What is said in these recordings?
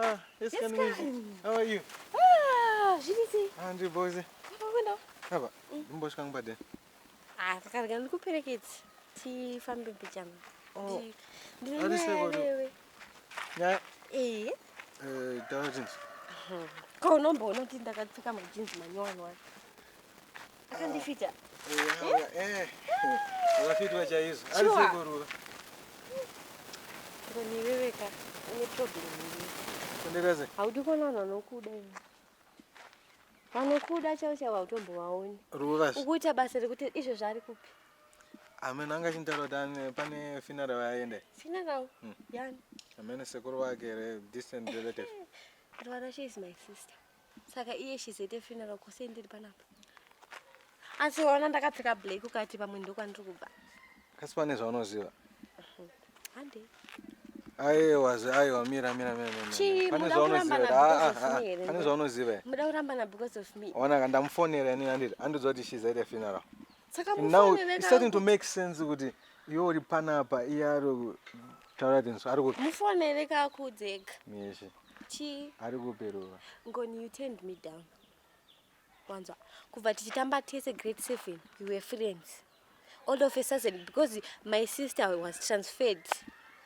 Ah, yes, Yes, can can. How are you? Ah, zviri sei? Ah, ndiri boys. Wakakwenda? Apa, ndimbosvika ngubade. Ah, saka rega ndikuperekedze. Tifambe mbichana. Oh. Ndine Ari nyaya sei kodo? newe. Nyaya Eh. eh taura chinzi. Ko unomboona kuti ndakapfeka majinzi manyowani wani. Akandifita. Eh, eh. Wakafitwa chaizvo. Ari Sure. sei koruva? Ngoni wewe ka une problem iwe. Kundira sei? Haudi kuona vanhu vanokuda iwe. Vanokuda chaivo chaivo hautombovaoni. Ruva. zve. Ukuita basa rekuti izvo ari kupi? Amene anga achintaura kuti ane pane funeral yaenda. Funeral? Yani. Amene sekuru wake here distant relative. Rwara she is my sister. Saka iye she's at a funeral kose ndiri panapa. Asi waona ndakapfeka black ukati pamwe ndokwandiri kubva. Kasi pane zvaunoziva. Hande. Aiwa zve aiwa mira mira mira mira. Chii, Pane muda zvaunoziva. kurambana here? Ah, because ah, of ah, me here, Pane ndo? zvaunoziva. here? Muda kurambana because of me. Ona kandamufonera inini anditi andidza kuti she's at a funeral. Saka And now mufonere it's starting to make sense kuti iwe uri panapa iye ari kutaura kuti ari kupi mufonere kakudzega. Mishi Chii? ari kupi Ruva. Ngoni you turned me down. Wanzwa. Kubva tichitamba tese grade 7 we were friends. All of a sudden because my sister was transferred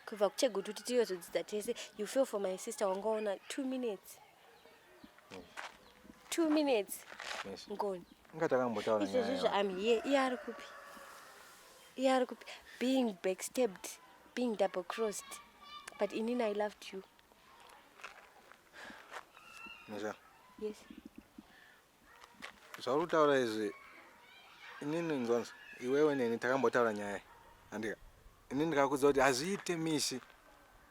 kubva kuChegutu kuti tiyozodzidza tese you fell for my sister wangaona 2 minutes. 2 minutes Mishi. Ngoni. Inga takambotaura Izvezvi nyaya. izvo I'm here iye ari kupi? Iye ari kupi? Being backstabbed, being double crossed. But inini I loved you. Misha. Yes. Zvauri kutaura izvi inini nzonzo iwewe neni takambotaura nyaya handika inini ndikakudza kuti hazviite Mishi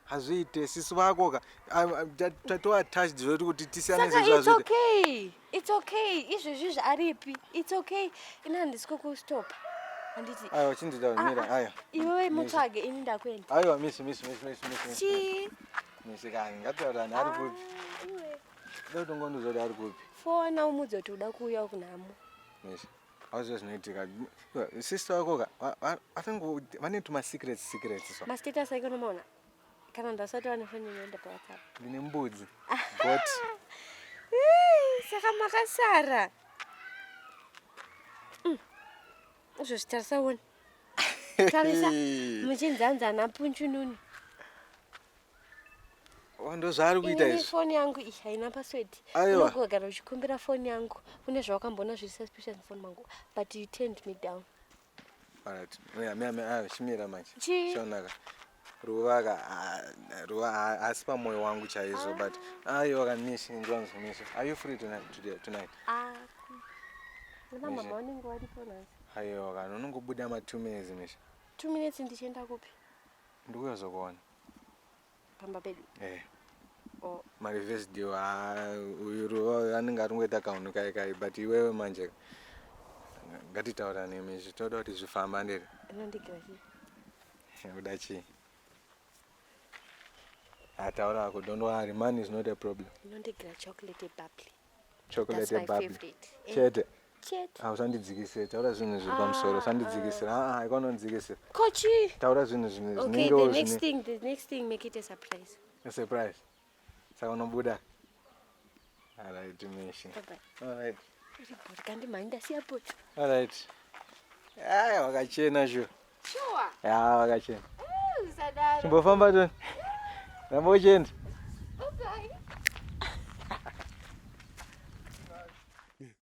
hazviite sisi vako ka tatova attached zvoti kuti tisiyane Saka zvezvo it's hazviite okay. It's okay. Izvezvi izvi aripi? It's okay. Ini handisi kukustopa. Handiti. Aiwa chinditaura Ah, mira ah. aiwa Iwewe Mishi. mutsvage ini ndakuenda. Aiwa Mishi Mishi Mishi Mishi Mishi Mishi Chii? Mishi kani ngataurani ari kupi Ah, iwe. ndoda kutongondiudza kuti ari kupi. Fona umudze kuti uda kuuya kunhamo. Mishi hauziva zvinoitika sister wako ka I think vane tumasecrets secrets so. Mastatus ake unomaona? Kana ndasati wane foni inoenda paWhatsApp. Ndine mbudzi goat. Ii, Saka makasara. Izvozvi tarisa uone. Tarisa muchinzanzana punchununi. Oh, ndo zvaari kuita Inini izvi. foni yangu iyi haina password. Aiwa. Unogara uchikumbira foni yangu. Une zvawakamboona zviri suspicious mufoni mangu. But you turned me down. Alright. Mira mira mira ah, chimira manje. Chii? Chionaka. Ruva ka ah, Ruva haasi pamwoyo wangu chaizvo but aiwa ka Mishi nzwanzo Mishi. Are you free tonight today tonight? Ah. Kuna Mishi. mama vanenge varipo nhasi. Aiwa kana unongobuda ma 2 minutes Mishi. 2 minutes ndichienda kupi? Ndikuya zokuona. Pamba pedu. Eh. Oh. Mareverse deal ah uyu Ruva anenge ari kungoita kaunhu kai kai but iwewe manje ngatitaurane Mishi toda kuti zvifamba ndiri. Inondigira chii? Uda chii? Ataura hako don't worry money is not a problem. Inondigira chocolate bubbly. Chocolate That's my bubbly. favorite. Eh, Chete. Chete. Ah, usandidzikisire taura zvinhu zviri pamusoro Ah, usandidzikisira ah ah ikanondidzikisira Kochi. taura zvinhu zvine Okay, zvinenge the next zvine thing, the next thing, make it a surprise. a surprise saka unobuda alright Mishi. Bye bye. Alright. Uri bhori kandi mhani ndasiya poto. Alright. Aya wakachena sure. Sure. Ya wakachena. Usadaro. Chimbofamba toni. Ramba uchienda.